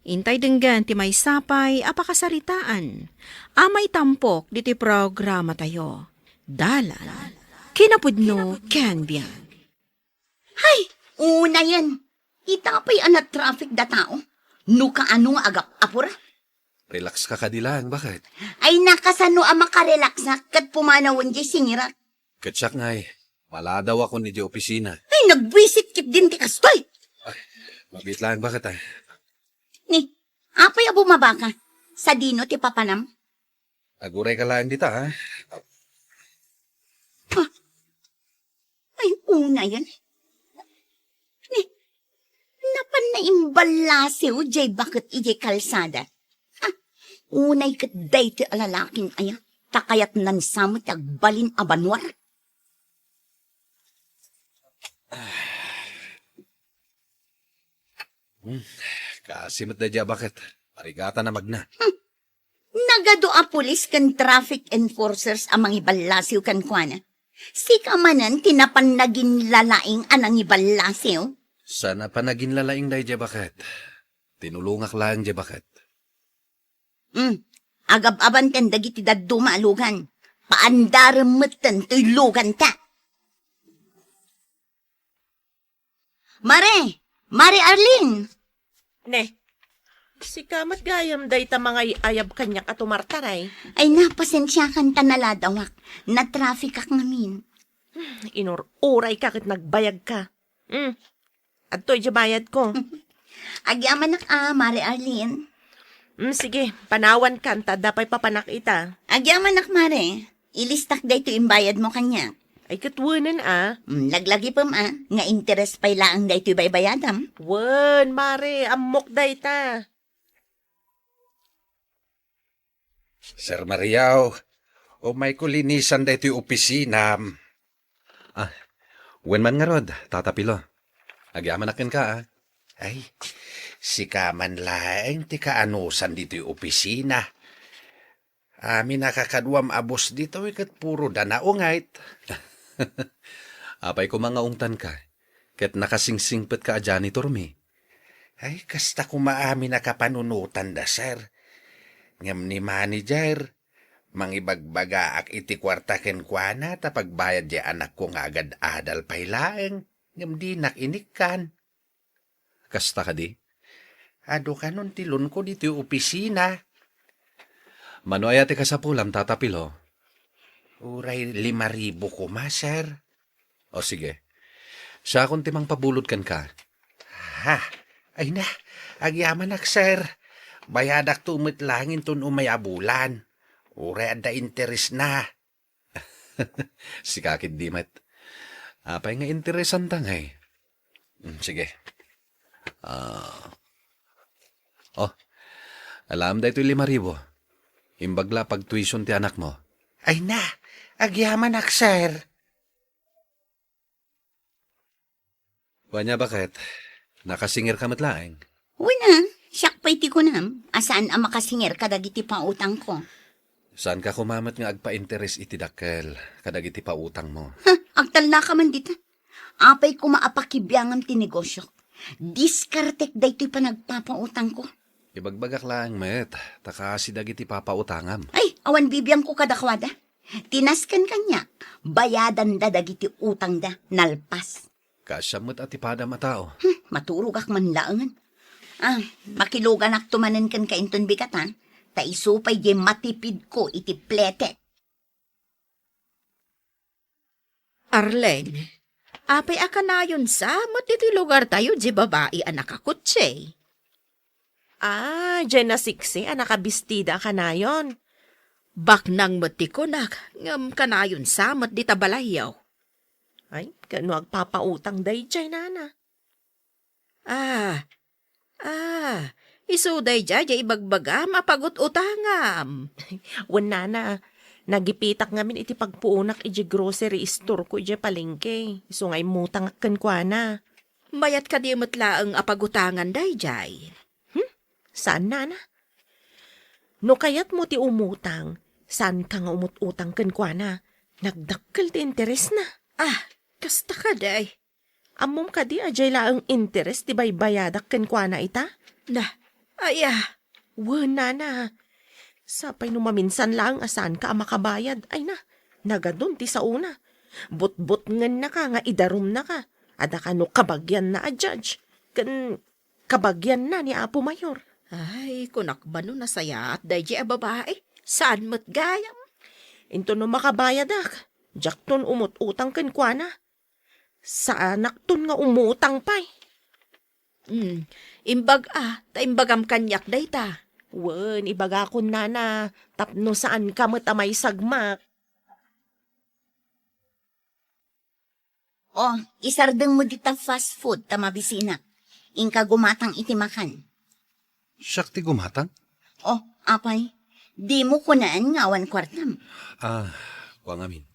intay denggen ti maysa pay a pakasaritaan a maitampok ditoy programatayo. Dalan, kinapudno ken biag. Hay, unayen. Ita pay a na-traffic da tao. No kaano nga agap-apura. Relax ka kadi laeng, baket? Ay, nakasano a makarelaksak ket pumanawen diay singirak. Ket siak ngay, maladawakon idiay opisina. Ay, nagbuisit ketdin ti kastoy. Ay, mabiit laeng, baket, ah. Ni, apay a bumabaka? Sadino ti papanam? Aguray ka laeng dita, ha? Ah, ay, unayen. Ni, napan naimballasiw diay baket idiay kalsada. Ah, unay ket daytoy a lalakin aya, ta kayatnan sa met ti agbalin a banua. Hmm, kasi met daydiay a baket. Marigatan a magna. Hmm. Nagadu a pulis ken traffic enforcers a mangiballasiw kenkuana. Sika manen ti napan naginlalaing a nangiballasiw? Saan a panaginlalaing daydiay a baket. Tinulongak laeng diay baket. Hmm. Agab-abanten dagiti dadduma a lugan. Paandarem metten toy luganta. Mare! Mare Arlene! Ne, sika met gayam dayta mangay-ayab kaniak a tumartaray. Ay, napasensiakan ta naladawak. Natrafficak ngamin. Inur-urayka ket nagbayagka. Hmm. Adtoy diay bayadko. Agyamanak a, Mare Arlene. Hmm, sige, panawankan ta adda pay papanak ita. Agyamanak, Mare. Ilistak daytoy imbayadmo kaniak. Ay, ket wenen a. Hmm, laglagipem a, nga interes pay laeng daytoy baybayadam. Wen, Mare, ammok dayta. Sir Mariaw, umayko linisan daytoy opisinam. Ah, wen man ngarud, Tata Pilo. Agyamanak kenka, ah. Ay, sika man laeng ti kaanusan ditoy opisina. Amin a kakaduam a boss ditoy ket puro da naungayt. Apay koma nga ungtanka, ket nakasingsingpetka a janitormi. Ay, kasta koma amin a kapanunotanda, sir. Ngem ni manager, mangibagbagaak iti kuarta kenkuana ta pagbayad diay anakko nga agad-adal pay laeng, ngem dinak inikkan. Kasta kadi? Adu kanon ti loanko ditoy opisina. Mano aya ti kasapulam, Tata Pilo? Uray lima ribu koma, sir. O sige. Siakon ti mangpabulod kenka. Ha? Ay na, agyamanak, sir. Bayadakto met laeng inton umay a bulan. Uray adda interesna. Sika ketdi met. Apay nga interesanta ngay? Mm, sige. Ah. Oh, alaem daytoy lima ribu. Imbag la pagtuition ti anakmo. Ay na, agyamanak, sir. Wen a, baket, nakasingirka met laeng? Wen a, siak pay ti kunam a saan a makasingir kadagiti pautangko. Saanka koma met nga agpainteres iti dakkel kadagiti pautangmo. Ha, agtalnaka man dita. Apay koma a pakibiangam ti negosiok? Diskartek daytoy panagpapautangko. Ibagbagak laeng met, ta kaasi dagiti papautangam. Ay, awan bibiangko kadakuada. Ti nasken kaniak, bayadanda dagiti utangda, nalpas. Kaasiam met a ti padam a tao. Hmm, maturogak man laengen. Ah, makiluganakto manen kenka inton bigat, a? Ta isu pay diay matipidko iti pletek. Arlene, apay a kanayon sa met iti lugartayo diay babai a nakakutse? Ah, diay nasiksi a nakabistida a kanayon. Baknang met ti kunak, ngem kanayon sa met dita balayyo. Ay, ket no agpapautang daydiay, nana? Ah, ah, isu daydiay diay ibagbagam a pagut-utangam. Wen, nana, nagipitak ngamin iti pagpuonak idiay grocery store-ko idiay palengke. Isu nga immutangak kenkuana. Mayat kadi met laeng a pagutangan daydiay? Hmm? Saan, nana? No kayatmo ti umutang, saanka nga umut-utang kenkuana. Nagdakkel ti interesna. Ah, kasta kadi. Ammom kadi a diay laeng interes ti baybayadak kenkuana ita? Na, aya. Wen, nana. Sapay no maminsan laeng a saanka a makabayad, ay na, nagadun ti saona. Butbutngennaka nga idarumnaka. Adda kano kabagianna a judge, ken kabagianna ni Apo Mayor. Ay, kunak ba no nasayaat daydiay a babai? Saan met gayam? Inton no makabayadak, diakton umut-utang kenkuana. Saanakton nga umutang pay. Hmm, imbag a, ta imbagam kaniak dayta. Wen, ibagakon, nana, tapno saanka met a maisagmak. O, isardengmo dita fast food ta mabisinak. Inka gumatang iti makan. Siak ti gumatang? O, apay, dimo kunaen nga awan kuartam? Ah, kua ngamin.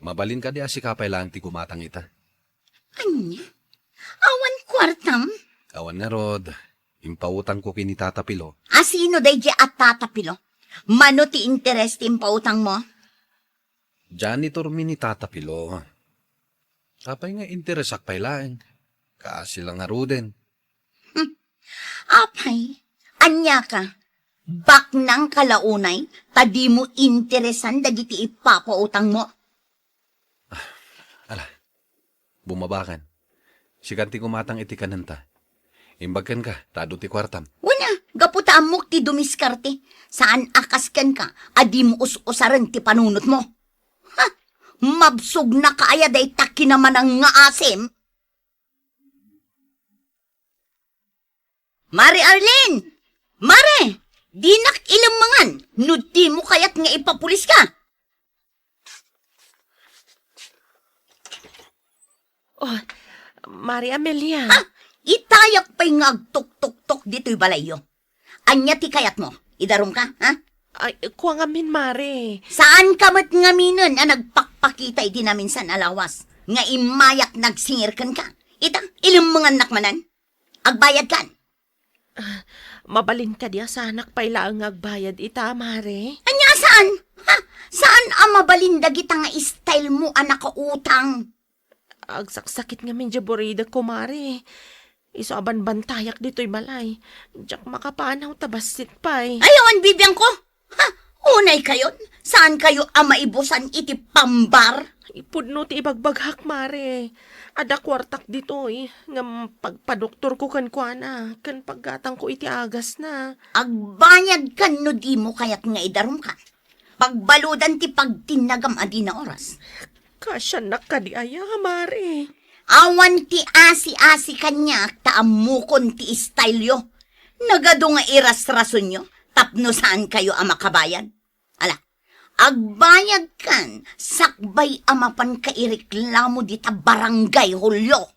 Mabalin kadi a sika pay laeng ti gumatang ita? Ania? Awan kuartam? Awan ngarud. Impautangko ken ni Tata Pilo. A sino daydiay a Tata Pilo? Mano ti interes ti impautangmo? Janitormi ni Tata Pilo. Apay nga interesak pay laeng? Kaasi la ngaruden. Hmm. Apay, ania ka? Baknang ka la unay, ta dimo interesan dagiti ipapautangmo? Ah, ala, bumabakan. Sikan ti gumatang iti kanenta. Imbag kenka, ta adu ti kuartam. Wen a, gapu ta ammok ti dumiskarte, saan a kas kenka a dimo us-usaren ti panunotmo. Ha! Mabsognaka aya dayta kinamanang nga asim? Mare Arlene! Mare! Dinak ilemmengan no dimo kayat nga ipapuliska. Oh, Mare Amelia. Ha? Itayak pay nga agtuktuktok ditoy balayyo. Ania ti kayatmo? Idarumka, ha? Ay, kua ngamin, Mare. Saanka met ngaminen a nagpakpakita iti naminsan a lawas nga immayak nagsingir kenka? Ita, ilemmengannak manen. Agbayadkan. Ah, mabalin kadi a saanak pay laeng nga agbayad ita, Mare? Ania a saan? Ha? Saan a mabalin dagita nga style mo a nakautang? Agsaksakit ngamin diay buridek, kumare. Isu a banbantayak ditoy balay. Diak makapanaw ta bassit pay. Ay, awan bibiangko. Ha? Unay kayon, saan kayo a maibusan iti pambar? Ipudno ti ibagbagak, Mare. Adda kuartak ditoy, ngem pagpadoktorko kenkuana, ken paggatangko iti agasna. Agbayad kan no dimo kayat nga idarumka. Pagbaludan ti pagtinnagam a dina oras. Kasiannak kadi aya, Mare? Awan ti asi-asi kaniak ta ammokon ti style-yo. Nagadu nga irasrasonyo tapno saan kayo a makabayad. Ala, agbayad kan sakbay a mapan ka ireklamo dita barangay, Julio.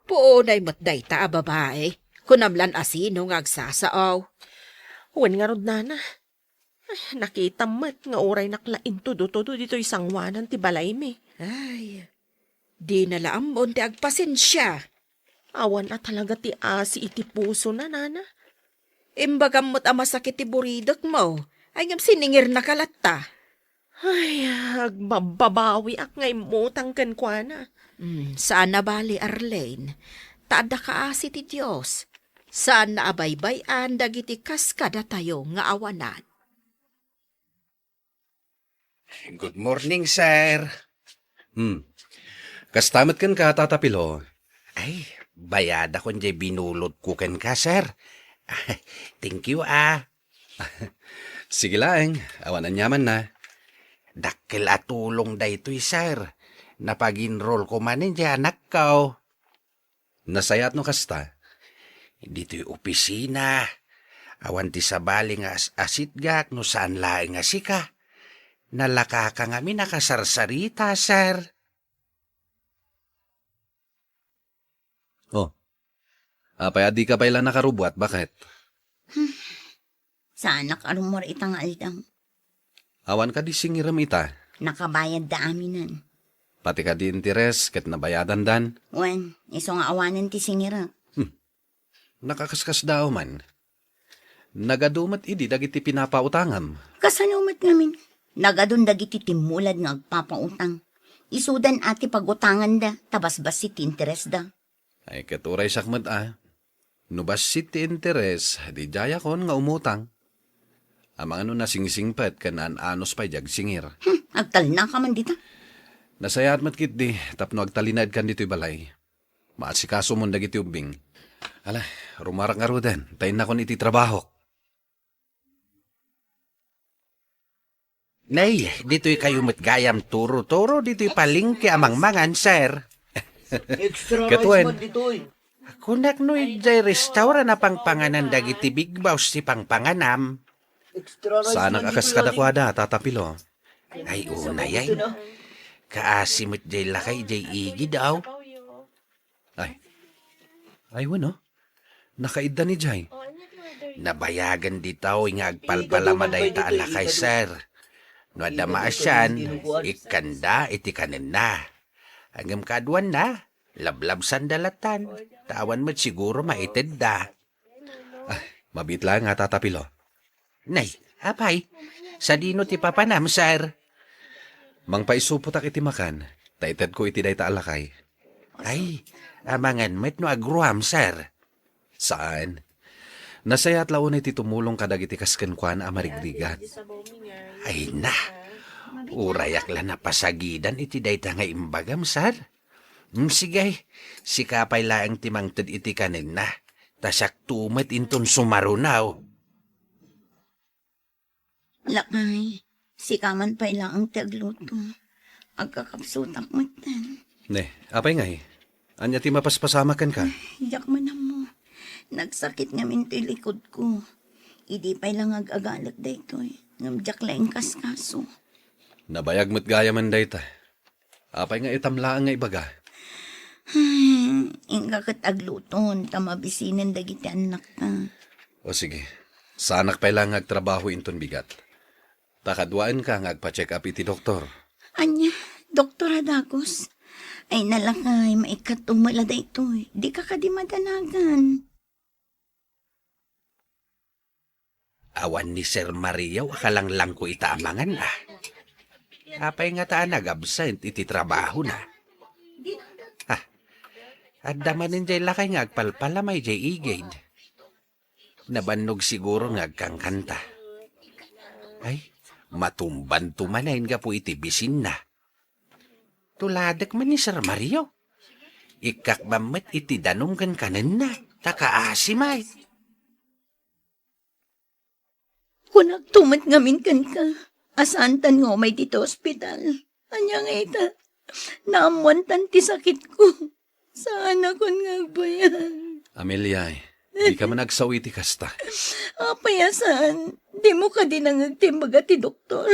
Puonay met dayta a babai. Kunam lan a sino nga agsasao. Wen ngarud, nana. Ay, nakitam met nga uray nakla intudo-tudo ditoy sanguanan ti balaymi. Ay, dina la ammon ti agpasensia. Awan a talaga ti asi iti pusona, nana. Imbagam met a masakit ti buridekmo. Ay, ngem siningirnaka latta. Ay, agbabbabawiak nga immutang kenkuana. Hmm, saan a bali, Arlene. Ta adda kaasi ti Dios. Saan a baybay-an dagiti kas kadatayo nga awanan. Good morning, sir. Hmm. Kasta met kenka, Tata Pilo. Ay, bayadakon jay binulotko kenka, sir. Thank you, ah. Sige laeng, awan aniamanna. Dakkel a tulong daytoy, sir. Napag-enrollko manen jay anakko. Nasayaat no kasta. Ditoy opisina, awan ti sabali nga as-asitgak no saan laeng nga sika. Nalakaka ngamin a kasarsarita, sir. Oh. Apay a dika pay la nakarubuat, baket? Saanak a rummuar ita nga aldaw. Awan kadi singirem ita? Nakabayadda aminen. Pati kadi interes ket nabayadandan? Wen, isu nga awanen ti singirek. Hmm. Nakaskasdaaw man. Nagadu met idi dagiti pinapautangam. Kasano met ngamin? Nagadun dagiti timmulad nga agpapautang. Isudan a ti pagutanganda, ta basbassit ti interesda. Ay, ket uray siak met a. No bassit ti interes, di diayakon nga umutang. Amangan no nasingsingpet ken naan-anos pay di agsingir. Hmm, agtalnaka man dita. Nasayaat met ketdi tapno agtalinaedkan ditoy balay. Maasigasomon dagiti ubbing. Ala, rumarak ngaruden, ta innakon iti trabahok. Nay, ditoy kayo met gayam turo-turo ditoy palengke a mangmangan, sir. Extra rice man ditoy. Kunak no idiay restaurant a pangpanganan dagiti big boss ti pangpanganam. Extra rice man ditoy. Saanak a kas kadakuada, Tata Pilo. Ay, unay ay. Kaasi met diay lakay diay igid, aw. Ay. Ay, wen, oh. Nakaidda ni Jay. Nabayagan ditoy nga agpalpalama dayta a lakay, sir. No adda maasian, ikkanda iti kanenna. Ngem kaaduanna, lablabsanda latan. Ta awan met siguro maitedda. Ah, mabiit laeng nga, Tata Pilo. Nay, apay, sadino ti papanam, sir? Mangpaisupotak iti makan, ta itedko iti dayta a lakay. Ay, amangan met no agruam, sir. Saan? Nasayaat la unay ti tumulong kadagiti kas kenkuana a marigrigat. Ay na, urayak la napasagidan iti dayta nga imbagam, sir. Mm, sige, sika pay laeng ti mangted iti kanenna, ta siakto met inton sumarunaw. Lakay, sika man pay laeng ti agluto. Agkakapsutak metten. Ne, apay ngay? Ania ti mapaspasamak kenka? Ay, diak man ammo. Nagsakit ngamin toy likudko. Idi pay la nga ag-agalek daytoy, ngem diak la inkaskaso. Nabayag met gayamen dayta. Apay nga itam laeng nga ibaga? Hmm, inka ket agluton ta mabisinen dagiti annakta. O sige, saanak pay la nga agtrabaho inton bigat. Ta kaduaenka nga agpa-check up iti doktor. Ania, doktor a dagus? Ay na lakay, maikkat umala daytoy. Dika kadi madanagan. Awan ni Sir Mario a kalanglangko ita a mangan, ah. Apay ngata a nag-absent iti trabahona? Ah, adda manen jay lakay nga agpalpalama idiay igid. Nabannog siguro nga agkankanta. Ay, matumbanto manen gapu iti bisinna. Tuladek man ni Sir Mario. Ikkakbam met iti danum ken kanenna, ta kaasi met. Kunakto met ngamin kenka, a saantan nga umay ditoy ospital. Ania nga ita, naammoantan ti sakitko. Saanakon nga agbayag. Amelia, dika man agsao iti kasta. Apay a saan? Dimo kadi nangngeg ti imbaga ti doktor?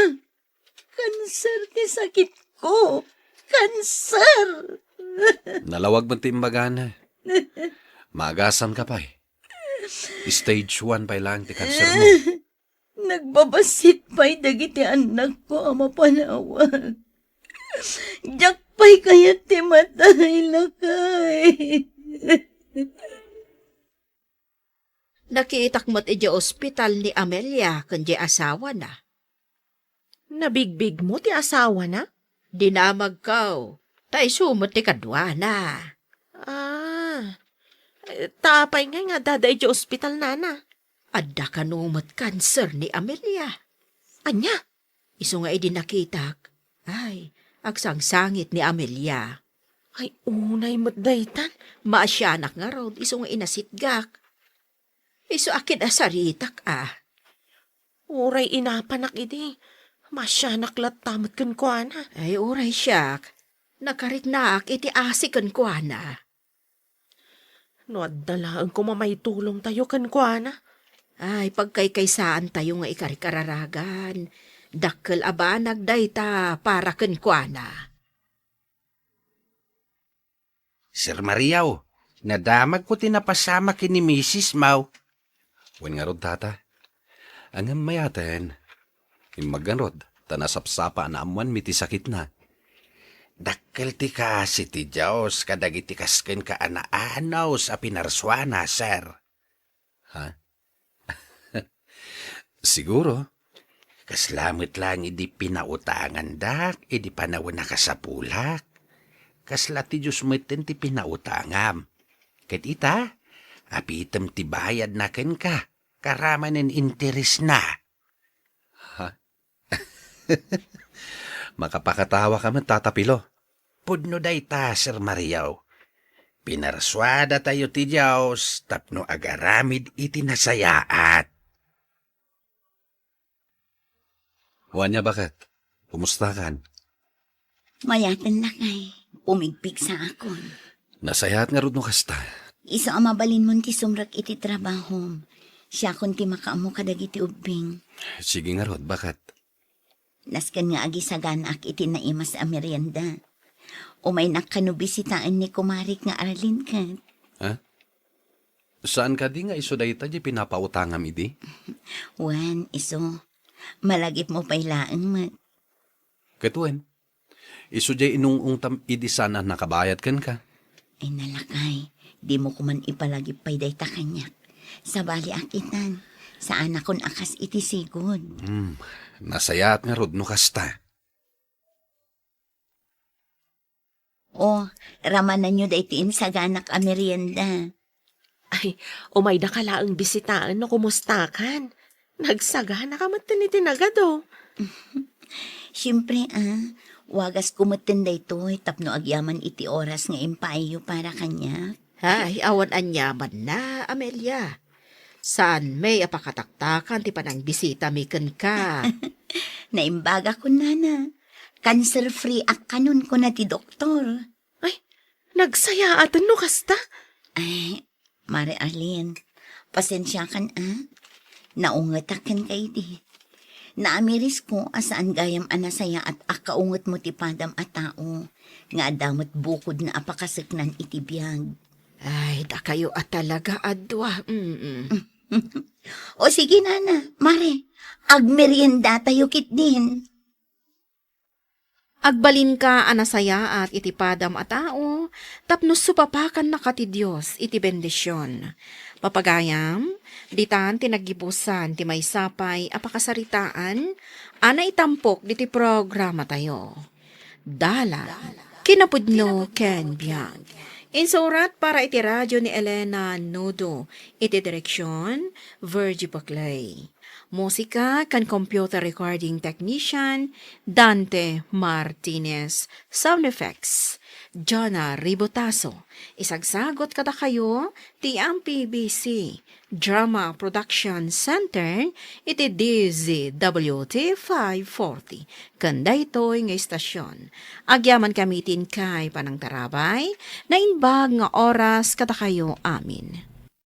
Kanser ti sakitko. Kanser! Nalawag met ti imbagana. Maagasanka pay. Stage one pay laeng ti kansermo. Nagbabassit pay dagiti annakko a mapanawag. Diak pay kayat ti matay, lakay. Nakitak met idiay ospital ni Amelia ken diay asawana. Nabigbigmo ti asawana? Dinamagko, ta isu met ti kaduana. Ah, eh, ta apay ngay nga addada idiay ospital, nana? Adda kano met kanser ni Amelia. Ania? Isu nga idi nakitak, ay, agsangsangit ni Amelia. Ay, unay met daytan. Maasianak ngarud isu nga inasitgak. Isu a kinasaritak a. Uray inapanak idi, maasianak latta met kenkuana. Ay, uray siak, nakariknaak iti asi kenkuana. No adda laeng koma maitulongtayo kenkuana. Ay, pagkaykaysaantayo nga ikarik-araragan. Dakkel a banag dayta para kenkuana. Sir Mario, nadamagko ti napasamak ken ni Misis Mau. Wen ngarud, tata. Ngem mayaten, immag ngarud, ta nasapsapa a naammoanmi ti sakitna. Dakkel ti kaasi ti Dios kadagiti kas kenka a naanus a pinarsuana, sir. Ha? Siguro, kasla met laeng idi pinautangandak idi panawen a kasapulak. Kasla ti Dios metten ti pinautangam. Ket ita, apitem ti bayadna kenka, karamanen interesna. Ha? Makapakatawaka met, Tata Pilo. Pudno dayta, Sir Mario. Pinarsuadatayo ti Dios tapno agaramid iti nasayaat. Wen nia, baket? Kumustakan? Mayaten, lakay. Pumigpigsaakon. Nasayaat ngarud no kasta. Isu a mabalinmon ti sumrek iti trabahom. Siakon ti makaammo kadagiti ubbing. Sige ngarud, baket? Nasken nga agisaganaak iti naimas a merienda. Umaynak kano bisitaen ni kumarik nga Arlene ket. Ha? Saan kadi nga isu dayta ti pinapautangam idi? Wen, isu. Malagipmo pay laeng met. Ket wen, isu diay inung-ungtam idi saan a nakabayad kenka. Ay, nalakay, dimo koman ipalagip pay dayta kaniak. Sabaliak itan, saanakon a kas iti sigud. Hmm, nasayaat ngarud no kasta. O, ramananyo daytoy insaganak a merienda. Ay, umaydaka laeng bisitaen no kumustakan. Nagsaganaka metten iti nagadu. Siempre, a, wagasko metten daytoy tapno agyaman iti oras nga impaayyo para kaniak. Ay, awan aniamanna, Amelia. Saan met a pakataktakan ti panangbisitami kenka. Naimbagakon, nana. Cancer-free ak kanon, kuna ti doktor. Ay, nagsayaaten no kasta? Ay, Mare Arlene, pasensiakan a. Naungetak kenka idi. Naamirisko a saan gayam a nasayaat a kaungetmo ti padam a tao nga adda met bukodna a pakaseknan iti biag. Ay, dakayo a talaga a dua. Mm-mm. O sige, nana, mare, agmeriendatayo ketdin. Agbalinka a nasayaat iti padam a tao tapno supapakannaka ti Dios iti bendision. Papagayam, ditan ti naggibusan ti maysa pay a pakasaritaan a naitampok diti programatayo. Dalan, kinapudno ken biag. Insurat para iti radyo ni Elena Nudo, iti direksyon, Virgie Paclay. Musika ken computer recording technician, Dante Martinez. Sound effects, Jana Ribotazo. Isagsagot kadakayo ti M P B C Drama Production Center iti D Z W T five forty. Ken daytoy nga istasyon, agyamankami ti inkay panangtarabay, naimbag nga oras kadakayo amin.